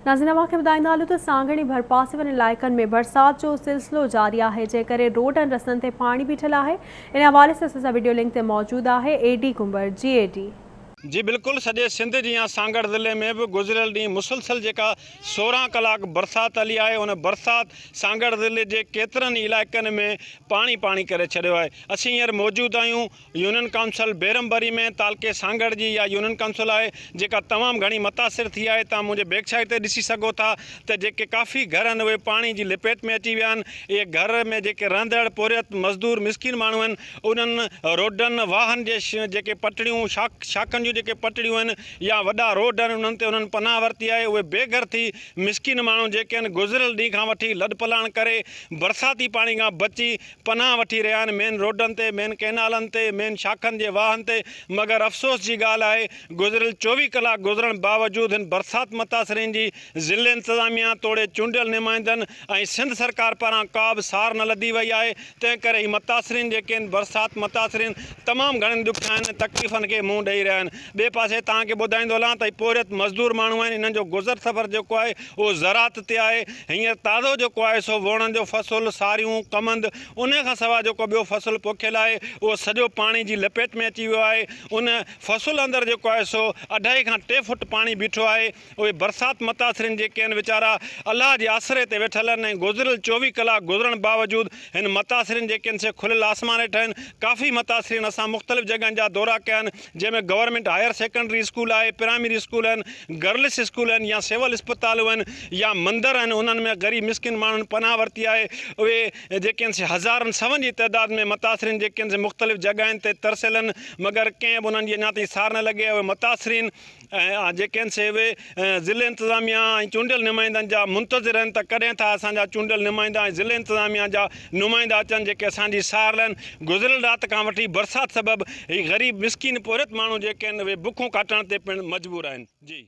ناظرين اوهان کي ٻڌائيندا هلون ته سانگهڙ ۽ ڀرپاسي وارن علائقن ۾ برسات جو سلسلو جاري آهي جنهن ڪري روڊ ۽ رستن تي پاڻي بيٺل آهي ان حوالي سان اسان سان وڊيو لنڪ تي موجود آهي اي ڊي ڪنڀر جي اي ڊي. جي بلڪل سڄي سنڌ جيان سانگهڙ ضلعي ۾ به گذريل ڏينهن مسلسل جيڪا 16 ڪلاڪ برسات هلي آهي ان برسات سانگهڙ ضلعي جي ڪيترن ئي علائقن ۾ پاڻي پاڻي ڪري ڇڏيو آهي اسين هينئر موجود آهيون يونين ڪائونسل بيرم بري ۾ تعلقي سانگهڙ جي اها يونين ڪائونسل آهي جيڪا تمام گهڻي متاثر ٿي آهي توهان منهنجي بيڪ سائيڊ تي ڏسي سگهو ٿا ته جيڪي ڪافي گهر آهن اهي پاڻي جي لپيٽ ۾ اچي ويا آهن اهي گهر ۾ جيڪي رهندڙ پورهيت مزدور مسڪين ماڻهو آهن انهن روڊن واهن جي جيڪي پٽڙيون شاخ شاخن جون جيڪي پٽڙيون آهن يا وڏا روڊ آهن انهن تي انهن پناهه ورتي آهي اهي بي گهر ٿي مسڪين ماڻهو جيڪي آهن گذريل ڏينهن کان وٺي لڏپلاڻ ڪري برساتي پاڻي کان بچي پناهه وٺي رهيا آهن مين روڊن تي، مين ڪئنالن تي، مين شاخن جي واهن تي، مگر افسوس جي ڳالهه آهي گذريل 24 ڪلاڪ گذرڻ باوجود هن برسات متاثرين جي ضلعي انتظاميا توڙي چونڊيل نمائندن ۽ سنڌ سرڪار پاران ڪا به سار نه لڌي وئي آهي تنهن ڪري هي متاثرين جيڪي آهن برسات متاثرين تمام گهڻين ڏکيائين ۽ تڪليفن کي منهن ڏئي رهيا آهن ٻئي پاسي توهان کي ٻڌائيندو هلان ته هي پورهيت مزدور ماڻهو آهن انهن جو گذر سفر جيڪو آهي اهو زراعت تي آهي. هينئر تازو جيڪو آهي سو ووڻن جو فصل، ساريون، ڪمند، انهي کان سواء جيڪو ٻيو فصل پوکيل آهي اهو سڄو پاڻي جي لپيٽ ۾ اچي ويو آهي. ان فصل اندر جيڪو آهي سو اڍائي کان ٽي فوٽ پاڻي بيٺو آهي. اهي برسات متاثرين جيڪي آهن ويچارا الله جي آسري تي ويٺل آهن ۽ گذريل 24 ڪلاڪ گذرڻ باوجود هن متاثرين جيڪي آهن سي کليل آسمان هيٺ آهن. ڪافي متاثرين اسان مختلف جڳهن جا دورا ڪيا آهن جنهن ۾ گورنمينٽ هائير سيڪنڊري اسڪول آهي، پرائمري اسڪول آهن، گرلس اسڪول آهن يا سول اسپتالون آهن يا مندر آهن انهن ۾ غريب مسڪين ماڻهن پناهه ورتي آهي اهي جيڪي آهن سي هزارن سون جي تعداد ۾ متاثرين جيڪي آهن سي مختلف جڳهين تي ترسيل آهن مگر ڪنهن به انهن جي اڃا تائين سار نه لڳي آهي اهي متاثرين ۽ جيڪي آهن سي اهي ضلعي انتظاميا ۽ چونڊيل نمائندن جا منتظر آهن ته ڪڏهن ٿا اسان جا چونڊيل نمائندا ۽ ضلعي انتظاميا جا نمائندا اچن جيڪي اسان جي سار لهن. گذريل رات کان وٺي برسات سبب هي غريب مسڪين پورهيت ماڻهو جيڪي آهن اهي بکون ڪاٽڻ تي پڻ مجبور آهن. جي.